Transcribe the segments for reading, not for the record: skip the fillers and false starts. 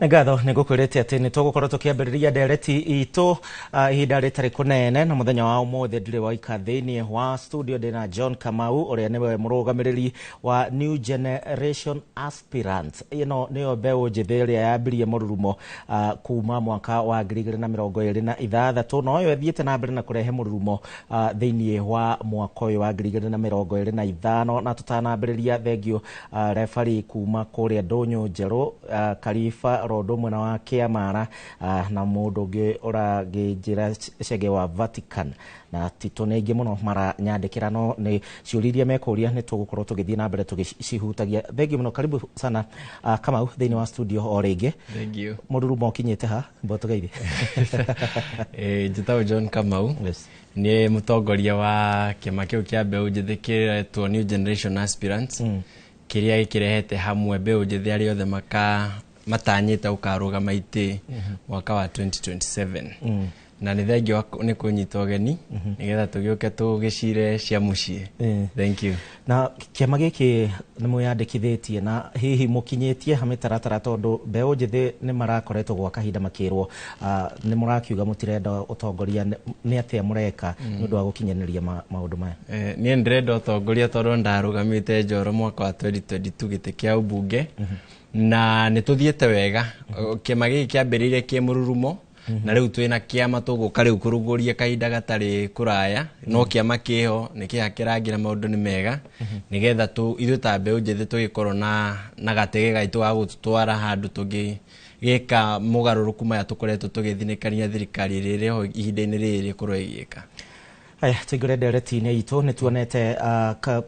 Nĩ ngatho nĩ ngũkwĩrĩte atĩ nĩ tũgũkorwo tũkĩambĩrĩria ndereti itũ ihinda rĩtarĩ kũnene. Na mũthenya wa ũmũthĩ ndirĩ waika thĩinĩ wa studio, ndĩna John Kamau ũrĩa nĩwe mũrũgamĩrĩri wa New Generation Aspirants. Ĩno nĩyo mbeũ njĩthĩ ĩrĩa yambirie mũrurumo kuma mwaka wa 2026, na ũyũ ĩthiĩte na mbere na kũrehe mũrurumo thĩinĩ wa mwaka ũyũ wa 2025. Na tũtanambĩrĩria, thengio refari kuma kũrĩa Ndũnyũ Njerũ, Kariba Rondo mwena wa Kĩamara, na mũndũ ũngĩ ũragĩnjĩra Chege wa Vatican na Tito. Nĩ aingĩ mũno maranyandĩkĩra, no nĩ ciũria iria mekũria nĩ tũgũkorwo tũgĩthiĩ na mbere tũgĩcihutagia. Thengio mũno, karibu sana Kamau thĩinĩ wa studio o rĩngĩ. Thank you. Mũrurumo ũkinyĩte ha mbotũgeithie? Njĩtagwo John Kamau. Nĩ mũtongoria wa kĩama kĩu kĩa mbeũ njĩthĩ kĩretwo New Generation Aspirants, kĩrĩa gĩkĩrehete hamwe mbeũ njĩthĩ arĩa othe maka matanyĩte gũkarũgama itĩ mwaka wa 2027. Na nĩ thengio nĩ kũnyita ũgeni nĩgetha tũgĩũke tũgĩcire cia mũciĩ. Thank you. Na kĩama gĩkĩ nĩ mwĩyandĩkithĩtie, na hihi mũkinyĩtie ha mĩtaratara? Tondũ mbeũ njĩthĩ nĩ marakoretwo gwa kahinda makĩrwo nĩ mũrakiuga mũtirenda ũtongoria. Nĩ atĩa mũreka nĩ ũndũ wa gũkinyanĩria maũndũ maya? Niĩ ndĩrenda ũtongoria tondũ ndarũgamĩte Njoro mwaka wa 2022 gĩtĩ kĩa ũmbunge, na nĩ tũthiĩte wega. Kĩama gĩkĩ kĩambĩrĩirie kĩ mũrurumo, na rĩu twĩna kĩama tũgũka rĩu kũrugũria kahinda gatarĩ kũraya, no kĩama kĩho nĩ kĩhake rangi na maũndũ nĩ mega, nĩgetha ithuĩ ta mbeũ njĩthĩ tũgĩkorwo na gatege gaitũ ga gũtũtwara handũ tũngĩ gĩka mũgarũrũku maya tũkoretwo tũgĩthinĩkania thirikari ĩrĩa ĩrĩ ho ihinda-inĩ rĩrĩ ĩkorwo ĩgĩka. Aya, tũingĩre ndereti-inĩ itũ. Nĩ tuonete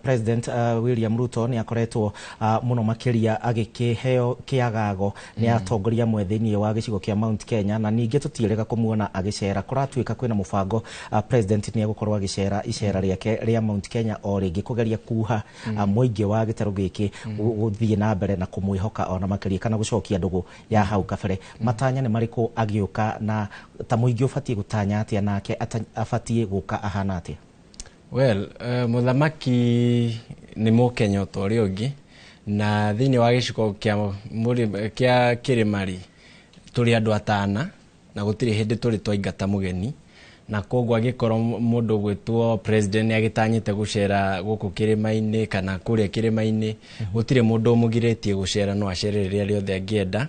President William Ruto nĩ akoretwo mũno makĩria agĩkĩheo kĩagago nĩ atongoria amwe thĩinĩ wa gĩcigo kĩa Mount Kenya, na ningĩ tũtiĩrĩga kũmuona agĩcera. Kũratuĩka kwĩna mũbango President nĩ egũkorwo agĩcera icera rĩake rĩa Mount Kenya o rĩngĩ, kũgeria kuha mũingĩ wa gĩtarũ gĩkĩ gũthiĩ na mbere na kũmwĩhoka ona makĩria, kana gũcokia ndũgũ ya hau kabere. Matanya nĩ marĩkũ agĩũka, na ta mũingĩ ũbatiĩ gũtanya atĩa, nake abatiĩ gũka ahana atĩa? Well, mũthamaki nĩ mũkenya o ta ũrĩa ũngĩ, na thĩinĩ wa gĩcigo kĩa kĩa kĩrĩma rĩ, tũrĩ andũ atana na gũtirĩ hĩndĩ tũrĩ twaingata mũgeni. Na koguo angĩkorwo mũndũ ũgwĩtwo president nĩ agĩtanyĩte gũcera gũkũ kĩrĩma-inĩ kana kũrĩa kĩrĩma-inĩ, gũtirĩ mũndũ ũmũgirĩtie gũcera, no acere rĩrĩa rĩothe angĩenda.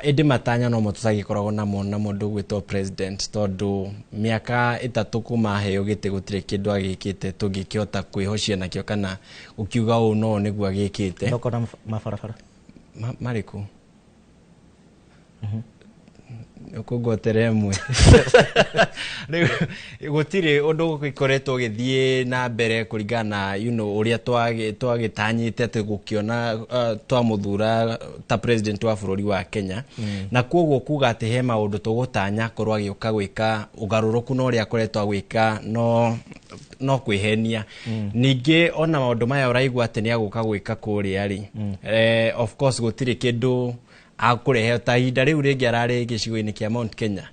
Ĩndĩ matanya nomo tũtagĩkoragwo namo na mũndũ ũgwĩtwo president, tondũ mĩaka 3 kuma aheo gĩtĩ gũtirĩ kĩndũ agĩkĩte tũngĩkĩhota kwĩhocia nakĩo kana gũkiuga ũũ no nĩguo agĩkĩte. Thoko na mabarabara. Marĩkũ ũkũngwatĩra ĩmwe? Rĩu gũtirĩ ũndũ ũgĩkoretwo ũgĩthiĩ na mbere kũringana na ũrĩa twagĩtanyĩte atĩ gũkĩona twamũthura ta president wa bũrũri wa Kenya. Na koguo kuga atĩ he maũndũ tũgũtanya akorwo agĩũka gwĩka ũgarũrũku na ũrĩa akoretwo agwĩka no kwĩhenia. Ningĩ ona maũndũ maya ũraigua atĩ nĩ agũka gwĩka kũrĩa rĩ, of course gũtirĩ kĩndũ akũrehe. Ta ihinda rĩu rĩngĩ ararĩ gĩcigo-inĩ kĩa Mount Kenya,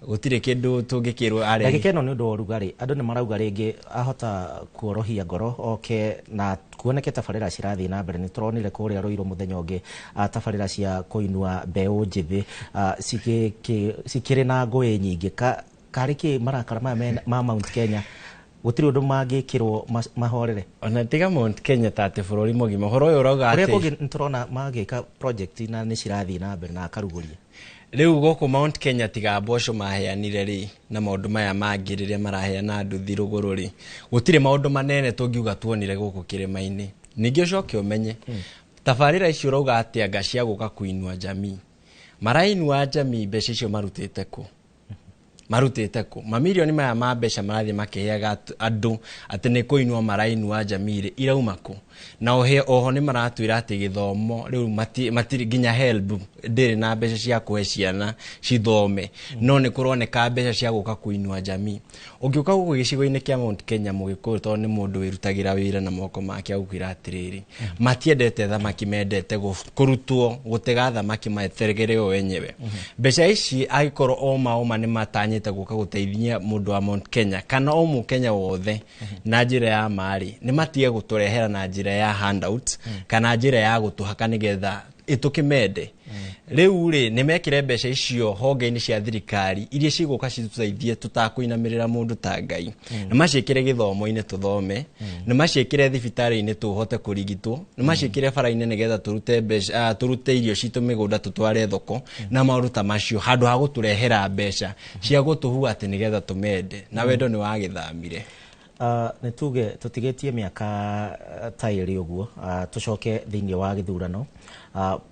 gũtirĩ kĩndũ tũngĩkĩrwo arehe. Ndagĩka ĩno nĩ ũndũ wa ũrugarĩ, andũ nĩ marauga rĩngĩ ahota kuorohia ngoro oke na kuoneke tabarĩra cirathiĩ na mbere. Nĩ tũronire kũrĩa Rũirũ mũthenya ũngĩ tabarĩra cia kũinua mbeũ njĩthĩ cikĩrĩ na ngũĩ nyingĩ. Karĩ kĩ marakara maya ma Mount Kenya gũtirĩ ũndũ mangĩkĩrwo mahorere? Ona tiga Mount Kenya, ta atĩ bũrũri mũgima ũhoro ũyũ ũrauga Kũrĩa atĩ kũngĩ nĩ tũrona magĩka project na nĩ cirathiĩ na mbere na akarugũria. Rĩu gũkũ Mount Kenya, tiga mboco maheanire rĩ na maũndũ maya mangĩ rĩrĩa maraheana nduthi rũgũrũ rĩ, gũtirĩ maũndũ manene tũngiuga tuonire gũkũ kĩrĩma-inĩ. Ningĩ ũcoke ũmenye tabarĩra icio ũrauga atĩ anga cia gũka kuinua jamii, marainua jamii mbeca icio marutĩte kũ? Marutĩte kũ mamirioni maya ma mbeca marathiĩ makĩheaga andũ atĩ nĩ kũinua marainua jamii rĩ, irauma kũ? Na oho nĩ maratwĩra atĩ gĩthomo rĩu matirĩ nginya HELB ndĩrĩ na mbeca cia kũhe ciana cithome, no nĩ kũroneka mbeca cia gũka kũinua jamii. Ũngĩũka gũkũ gĩcigo-inĩ kĩa Mount Kenya, mũgĩkũyũ tondũ nĩ mũndũ wĩrutagĩra wĩra na moko make, agũkwĩra atĩrĩrĩ, matiendete thamaki, mendete kũrutwo gũtega thamaki materegere o wenyewe. Mbeca ici angĩkorwo oma oma nĩ matanyĩte gũka gũteithia mũndũ wa Mount Kenya kana o mũkenya wothe na njĩra ya marĩ, nĩ matige gũtũrehera na njĩra ya handout kana njĩra ya gũtũhaka nĩgetha ĩtũkĩmende. Rĩu rĩ, nĩ mekĩre mbeca icio honge-inĩ cia thirikari iria cigũka citũteithie tũtakũinamĩrĩra mũndũ ta Ngai. Nĩ maciĩkĩre gĩthomo-inĩ tũthome, nĩ maciĩkĩre thibitarĩ-inĩ tũhote kũrigitwo, nĩ maciĩkĩre bara-inĩ nĩgetha tũrute mbeca, tũrute irio citũ mĩgũnda tũtware thoko na maũndũ ta macio, handũ ha gũtũrehera mbeca cia gũtũhua atĩ nĩgetha tũmende, na wendo nĩ wagĩthamire. Nĩ tuge tũtigĩtie mĩaka ta ĩrĩ ũguo, tũcoke thĩinĩ wa gĩthurano.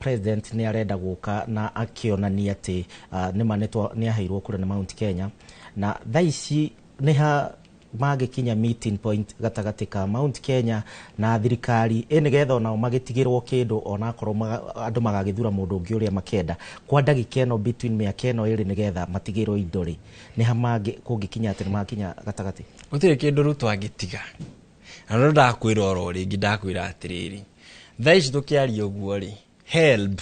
President nĩ arenda gũka na akĩonania atĩ nĩma nĩ aheirwo kura nĩ Mount Kenya, na thaa ici nĩ ha mangĩkinya meeting point gatagatĩ ka Mount Kenya na thirikari ĩ, nĩgetha onao magĩtigĩrwo kĩndũ onakorwo andũ magagĩthura mũndũ ũngĩ ũrĩa makenda kwa ndagĩka ĩno between mĩaka ĩno ĩrĩ, nĩgetha matigĩrwo indo rĩ, nĩ ha kũngĩkinya atĩ nĩ makinya gatagatĩ? Gũtirĩ kĩndũ Ruto angĩtiga, na no ndakwĩra oro rĩngĩ, ndakwĩra atĩrĩrĩ, thaa ici tũkĩaria ũguo rĩ, HELB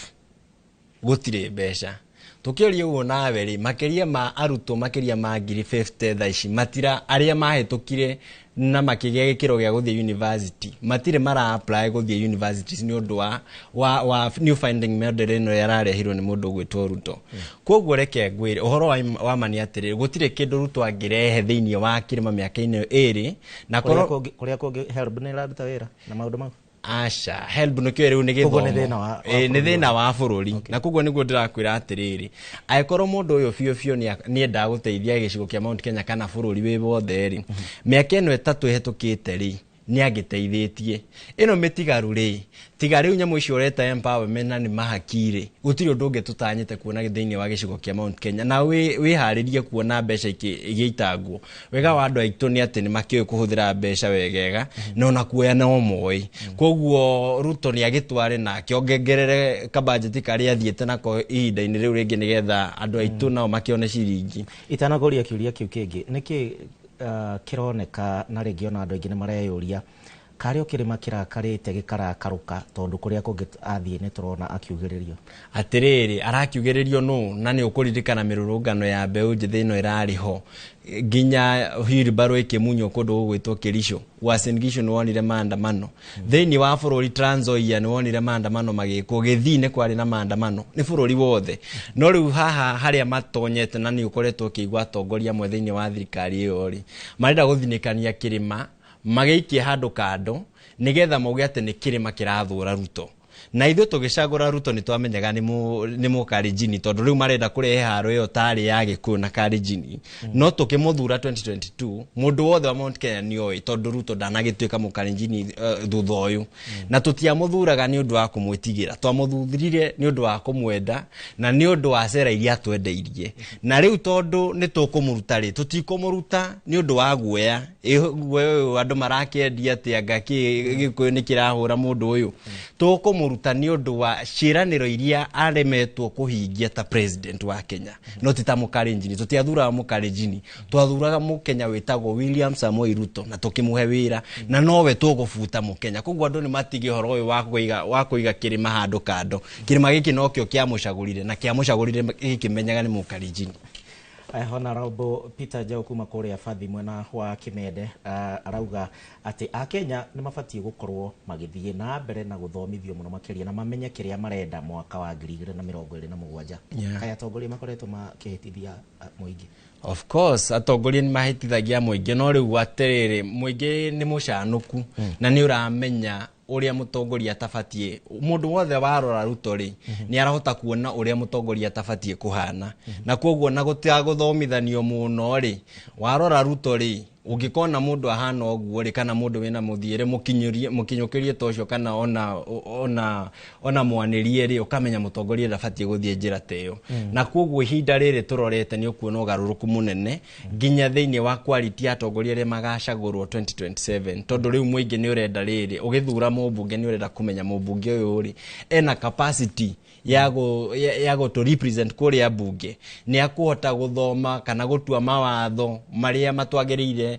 gũtirĩ mbeca. Tũkĩaria ũguo nawe rĩ, makĩria ma arutwo makĩria ma 50,000 thaa ici matira, arĩa mahĩtũkire na makĩgĩa gĩkĩro gĩa gũthiĩ university matirĩ mara apply gũthiĩ universities nĩ ũndũ wa new funding model ĩno yararehirwo nĩ mũndũ ũgwĩtwo Ruto. Koguo reke ngwĩre ũhoro wa ma nĩ atĩrĩrĩ, gũtirĩ kĩndũ Ruto angĩrehe thĩinĩ wa kĩrĩma mĩaka-inĩ ĩrĩ na kũrĩa kũngĩ HELB nĩ ĩraruta wĩra na maũndũ mau. Aca, HELB nĩkĩo rĩu nĩ Koguo nĩ gĩthomo. Thĩna wa Ĩ, nĩ bũrũri. Thĩna wa bũrũri, na koguo nĩguo ndĩrakwĩra atĩrĩrĩ, angĩkorwo mũndũ ũyũ biũ biũ nĩendaga gũteithia gĩcigo kĩa Mount Kenya kana bũrũri wĩ wothe rĩ, mĩaka ĩno 3 ĩhetũkĩte rĩ, nĩ angĩteithĩtie ĩno mĩtigaru rĩ, tiga rĩu nyamũ icio ũreta empowerment na nĩ mahaki rĩ, gũtirĩ ũndũ ũngĩ tũtanyĩte kuona thĩinĩ wa gĩcigo kĩa Mount Kenya. Na wĩharĩrie kuona mbeca igĩitangwo. Wega wa andũ aitũ nĩ atĩ nĩ makĩũĩ kũhũthĩra mbeca wegega, na ona kuoya no moĩ. Koguo Ruto nĩ agĩtware nake ongerere kabajeti karĩa athiĩte nako ihinda-inĩ rĩu rĩngĩ, nĩgetha andũ aitũ nao makĩone ciringi. Itanakũria kĩũria kĩu kĩngĩ, nĩkĩ kĩroneka na rĩngĩ ona andũ aingĩ nĩ mareyũria karĩ o kĩrĩma kĩrakarĩte gĩkarakarũka, tondũ kũrĩa kũngĩ athiĩ nĩ tũrona akiugĩrĩrio? Atĩrĩrĩ, arakiugĩrĩrio nũ? Na nĩ ũkũririkana mĩrũrũngano ya mbeũ njĩthĩ ĩno ĩrarĩ ho, nginya wheelbarrow ĩkĩmunywo kũndũ gũgwĩtwo Kericho, Uasin Gishu nĩ wonire maandamano, thĩinĩ wa bũrũri Trans Nzoia nĩ wonire maandamano magĩkwo, Gĩthii nĩ kwarĩ na maandamano, nĩ bũrũri wothe. No rĩu haha harĩa matonyete, na nĩ ũkoretwo ũkĩigua atongoria amwe thĩinĩ wa thirikari ĩyo rĩ, marenda gũthinĩkania kĩrĩma magĩikie handũ kando, nĩgetha mauge atĩ nĩ kĩrĩma kĩrathũra Ruto. Na ithuĩ tũgĩcagũra Ruto nĩ twamenyaga nĩ mũkarenjini, tondũ rĩu marenda kũrehe haro ĩyo tarĩ ya Gĩkũyũ na Kalenjini. No tũkĩmũthura 2022, mũndũ wothe wa Mount Kenya nĩ oĩ, tondũ Ruto ndanagĩtuĩka mũkarenjini thutha ũyũ. Na tũtiamũthuraga nĩ ũndũ wa kũmwĩtigĩra, twamũthurire nĩ ũndũ wa kũmwenda na nĩ ũndũ wa cera iria atwendeirie. Na rĩu tondũ nĩ tũkũmũruta rĩ, tũtikũmũruta nĩ ũndũ wa guoya. Guoya ũyũ andũ marakĩendia atĩ anga Gĩkũyũ nĩ kĩrahũra mũndũ ũyũ. Tũkũmũruta nĩ ũndũ wa ciĩranĩro iria aremetwo kũhingia ta president wa Kenya, no ti ta mũkarenjini. Tũtiathuraga mũkarenjini, twathuraga mũkenya wĩtagwo William Samoei Ruto na tũkĩmũhe wĩra, na nowe tũgũbuta mũkenya. Koguo andũ nĩ matige ũhoro ũyũ wa kũiga kĩrĩma handũ kando. Kĩrĩma gĩkĩ nokĩo kĩamũcagũrire, na kĩamũcagũrire gĩkĩmenyaga nĩ mũkarenjini. Honorable Peter Njau kuma kũrĩa Bathi mwena wa Kimende, arauga atĩ akenya nĩ mabatiĩ gũkorwo magĩthiĩ na mbere na gũthomithio mũno makĩria na mamenye kĩrĩa marenda mwaka wa 2027. Kaĩ atongoria makoretwo makĩhĩtithia mũingĩ? Of course atongoria nĩ mahĩtithagia mũingĩ, no rĩu atĩrĩrĩ, mũingĩ nĩ mũcanũku na nĩ ũramenya ũrĩa mũtongoria atabatiĩ. Mũndũ wothe warora Ruto rĩ, nĩ arahota kuona ũrĩa mũtongoria atabatiĩ kũhana, na koguo na gũtagũthomithanio mũno rĩ, warora Ruto rĩ, ũngĩkona mũndũ ahana ũguo rĩ, kana mũndũ wĩna mũthiĩre mũkinyũkĩrie ta ũcio, kana ona mwanĩrie rĩ, ũkamenya mũtongoria ndabatiĩ gũthiĩ njĩra ta ĩyo. Na koguo ihinda rĩrĩ tũrorete nĩ ũkuona ũgarũrũku mũnene nginya thĩinĩ wa quality ya atongoria arĩa magacagũrwo 2027, tondũ rĩu mũingĩ nĩ ũrenda rĩrĩ, ũgĩthura mũmbunge nĩ ũrenda kũmenya mũmbunge ũyũ rĩ, ena capacity ya gũtũ represent kũrĩa mbunge, nĩ akũhota gũthoma kana gũtua mawatho marĩa matwagĩrĩire,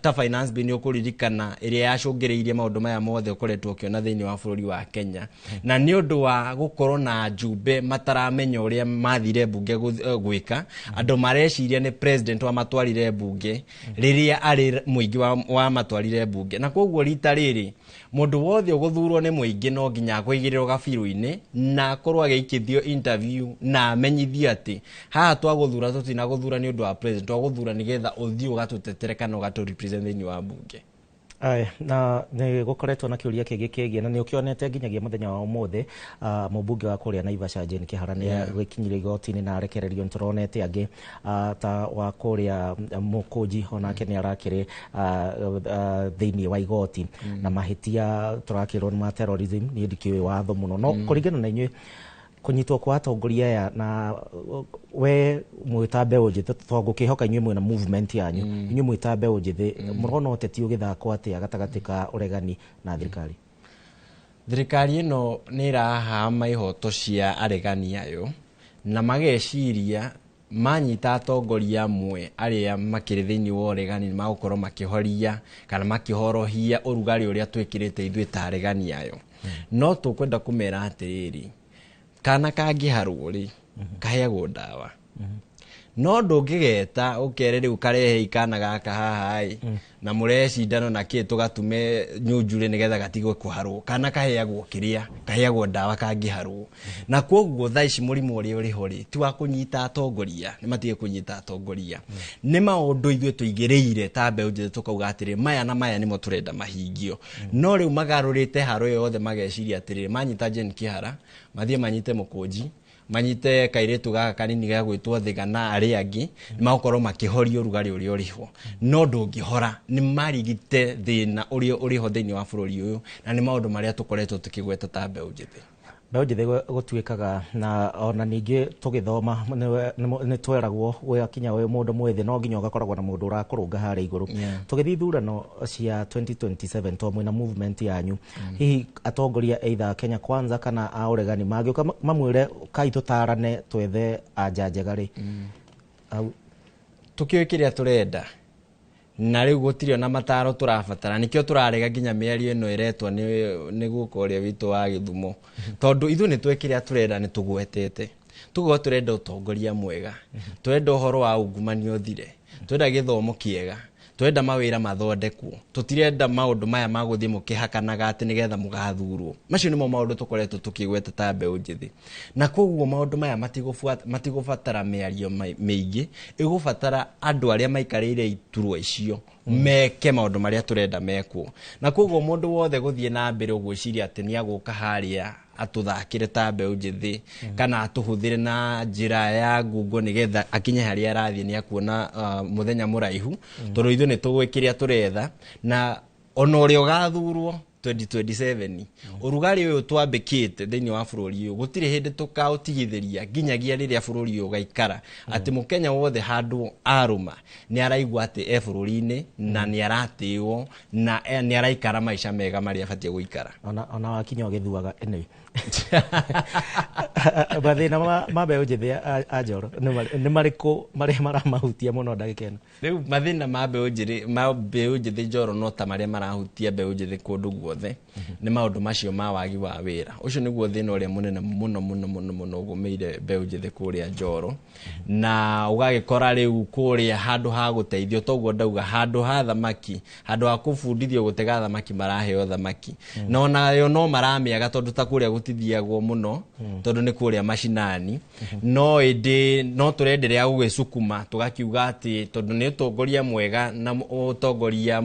ta finance bill nĩ ũkũririkana ĩrĩa yacũngĩrĩirie maũndũ maya mothe ũkoretwo ũkĩona thĩinĩ wa bũrũri wa Kenya, na nĩ ũndũ wa gũkorwo na njumbe mataramenya ũrĩa mathire mbunge gwĩka. Andũ mareciria nĩ president wamatwarire mbunge rĩrĩa arĩ mũingĩ wa matwarire mbunge. Na koguo rita rĩrĩ Mũndũ wothe ũgũthurwo nĩ mũingĩ no nginya akũigĩrĩrwo gabiru-inĩ na akorwo agĩikithio interview na amenyithio atĩ haha twagũthura tũtinagũthura nĩ ũndũ wa president, twagũthura nĩgetha ũthiĩ ũgatũtetere kana ũgatũ represent thĩinĩ wa mbunge. Aya, na nĩ gũkoretwo na kĩũria kĩngĩ kĩgiĩ na nĩ ũkĩonete nginyagia mũthenya wa ũmũthĩ, mũmbunge wa kũrĩa Naivasha Jane Kĩhara nĩ agĩkinyire igoti-inĩ na arekererio. Nĩ tũronete angĩ ta wa kũrĩa Mũkũnji onake nĩ arakĩrĩ thĩinĩ wa igoti na mahĩtia tũrakĩrwo nĩ ma terrorism. Niĩ ndikĩũĩ watho mũno, no kũringana na inyuĩ, kũnyitwo kwa atongoria aya na we mwĩta mbeũ njĩthĩ, tondũ ngũkĩhoka inyuĩ mwĩna movement yanyu, inyuĩ mwĩta mbeũ njĩthĩ mũrona ũteti ũgĩthakwo atĩa gatagatĩ ka ũregani na thirikari? Thirikari ĩno nĩ ĩrahama ihoto cia aregani ayo na mageciria manyita atongoria amwe arĩa makĩrĩ thĩinĩ wa ũregani nĩ magũkorwo makĩhoria kana makĩhorohia ũrugarĩ ũrĩa twĩkĩrĩte ithuĩ ta aregani ayo. No tũkwenda kũmera atĩrĩrĩ, kana kangĩharwo rĩ, kaheagwo ndawa, no ndũngĩgeta ũkere rĩu karehe kana gaka haha ĩ na mũrehe cindano na kĩ tũgatume nyunjurĩ nĩgetha gatigwe kũharwo. Kana kaheagwo kĩrĩa kaheagwo ndawa kangĩharwo. Na koguo thaa ici mũrimũ ũrĩa ũrĩ ho rĩ, ti wa kũnyita atongoria, nĩ matige kũnyita atongoria. Nĩ maũndũ ithuĩ tũigĩrĩire ta mbeũ njĩthĩ tũkauga atĩrĩ, maya na maya nĩmo tũrenda mahingio. No rĩu magarũrĩte haro ĩyo yothe, mageciria atĩrĩrĩ, manyita Jane Kĩhara, mathiĩ manyite Mũkũnji, manyite kairĩtu gaka kanini ga gwĩtwo Thiga na arĩa angĩ, nĩ magũkorwo makĩhoria ũrugarĩ ũrĩa ũrĩho. No ndũngĩhora, nĩ marigite thĩna ũrĩa ũrĩho thĩinĩ wa bũrũri ũyũ, na nĩ maũndũ marĩa tũkoretwo tũkĩgweta ta mbeũ njĩthĩ. Mbeũ njĩthĩ gũtuĩkaga na ona ningĩ tũgĩthoma nĩ tweragwo gwakinya wĩ mũndũ mwĩthĩ no nginya ũgakoragwo na mũndũ ũrakũrũnga harĩa igũrũ. Tũgĩthiĩ ithurano cia 2027, to mwĩna movement yanyu, hihi atongoria either Kenya Kwanza kana a ũregani mangĩũka mamwĩre kai tũtarane twethe anja njega rĩ, au? Tũkĩũĩ kĩrĩa tũrenda na rĩu gũtirĩ ona mataro tũrabatara. Nĩkĩo tũrarega nginya mĩario ĩno ĩretwo nĩ guka ũrĩa witũ wa Gĩthumo, tondũ ithuĩ nĩ tũĩ kĩrĩa tũrenda. Nĩ tũgwetete tũgauga tũrenda ũtongoria mwega, tũrenda ũhoro wa ungumania ũthire, tũrenda gĩthomo kĩega, tũrenda mawĩra mathondekwo. Tũtirenda maũndũ maya ma gũthiĩ mũkĩhakanaga atĩ nĩgetha mũgathurwo. Macio nĩmo maũndũ tũkoretwo tũkĩgweta ta mbeũ njĩthĩ, na koguo maũndũ maya matigũbatara mĩario mĩingĩ, ĩgũbatara andũ arĩa maikarĩire iturwa icio meke maũndũ marĩa tũrenda mekwo. Na koguo mũndũ wothe gũthiĩ na mbere ũgwĩciria atĩ nĩ agũka harĩa atũthakĩre ta mbeũ njĩthĩ kana atũhũthĩre na njĩra ya ngungo nĩgetha akinye harĩa arathiĩ, nĩ akuona mũthenya mũraihu, tondũ ithuĩ nĩ tũgũĩ kĩrĩa tũretha. Na ona ũrĩa ũgathurwo 2027, ũrugarĩ ũyũ twambĩkĩte thĩinĩ wa bũrũri ũyũ gũtirĩ hĩndĩ tũkaũtigithĩria nginyagia rĩrĩa bũrũri ũyũ ũgaikara atĩ mũkenya wothe handũ arũma nĩ araigua atĩ e bũrũri-inĩ na nĩ aratĩo na nĩ araikara maica mega marĩa abatiĩ gũikara. Ona wakinya ũgĩthuaga. Anyway, mathĩna ma mbeũ njĩthĩ a Njoro nĩ marĩkũ marĩa maramahutia mũno ndagĩka ĩno? Rĩu mathĩna ma mbeũ njĩthĩ, ma mbeũ njĩthĩ Njoro, no ta marĩa marahutia mbeũ njĩthĩ kũndũ guothe, nĩ maũndũ macio ma wagi wa wĩra. Ũcio nĩguo thĩna ũrĩa mũnene mũno mũno mũno mũno ũgũmĩire mbeũ njĩthĩ kũrĩa Njoro. Na ũgagĩkora rĩu kũrĩa handũ ha gũteithio, toguo ndauga, handũ ha thamaki, handũ ha kũbundithio gũtega thamaki, maraheo thamaki na onayo no maramĩaga, tondũ ta kũrĩa gũtithiagwo mũno, tondũ nĩ kũrĩa macinani. No ĩndĩ no tũrenderea gũgĩcukuma tũgakiuga atĩ tondũ nĩ ũtongoria mwega na ũtongoria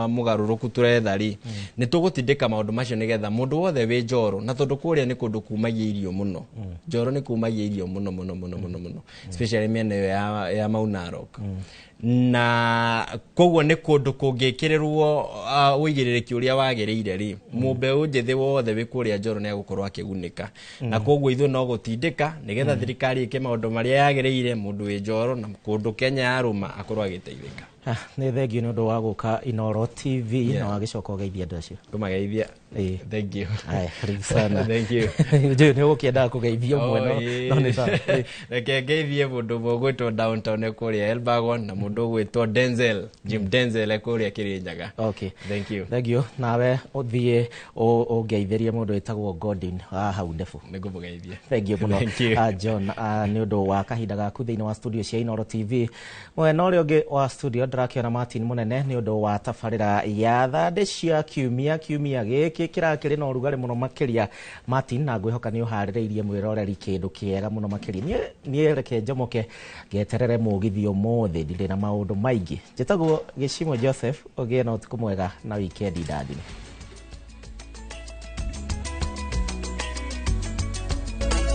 mũgarũrũku tũretha rĩ, nĩ tũgũtindĩka maũndũ macio nĩgetha mũndũ wothe wĩ Njoro, na tondũ kũrĩa nĩ kũndũ kumagia irio mũno, Njoro nĩ kumagia irio mũno mũno mũno mũno mũno, especially mĩena ĩyo ya Mau Narok, na koguo nĩ kũndũ kũngĩkĩrĩrwo ũigĩrĩrĩki ũrĩa wagĩrĩire rĩ, mũmbeũ njĩthĩ wothe wĩ kũrĩa Njoro nĩ agũkorwo akĩgunĩka. Na koguo ithuĩ no gũtindĩka nĩgetha thirikari ĩke maũndũ marĩa yagĩrĩire, mũndũ wĩ Njoro na kũndũ Kenya yarũma akorwo agĩteithĩka. Nĩ thengio nĩ ũndũ wa gũka Inooro TV na wagĩcoka ũgeithia andũ acio. Ngũmageithia. Ĩĩ. Thank you. Aya, karibu sana. Thank you. Njũĩ nĩ ũgũkĩendaga kũgeithia ũmwe, no Oh, ĩĩ. no nĩ sawa. Ĩĩ. Reke ngeithie mũndũ ũmwe ũgwĩtwo Downtown e kũrĩa Elbagon na mũndũ ũgwĩtwo Denzel, Jim Denzel e kũrĩa Kĩrĩnyaga. Okay. Thank you. Thank you. Nawe ũthiĩ ũngeithĩrie mũndũ wĩtagwo Godwin wa hau ndebu. Nĩngũmũgeithia. Thank you mũno. Thank you. John, nĩ ũndũ wa kahinda gaku thĩinĩ wa studio cia Inooro TV. Mwena ũrĩa ũngĩ wa studio ndĩrakĩona Martin Mũnene nĩ ũndũ wa tabarĩra ya thandĩ cia kiumia. Kiumia gĩkĩ kĩrakĩrĩ na ũrugarĩ mũno makĩria, Martin, na ngwĩhoka nĩ ũharĩrĩirie mwĩroreri kĩndũ kĩega mũno makĩria. Niĩ reke njomoke ngeterere mũgithi ũmũthĩ, ndirĩ na maũndũ maingĩ. Njĩtagwo Gĩcimo Joseph, ũgĩe na ũtukũ mwega na wikendi ndathime.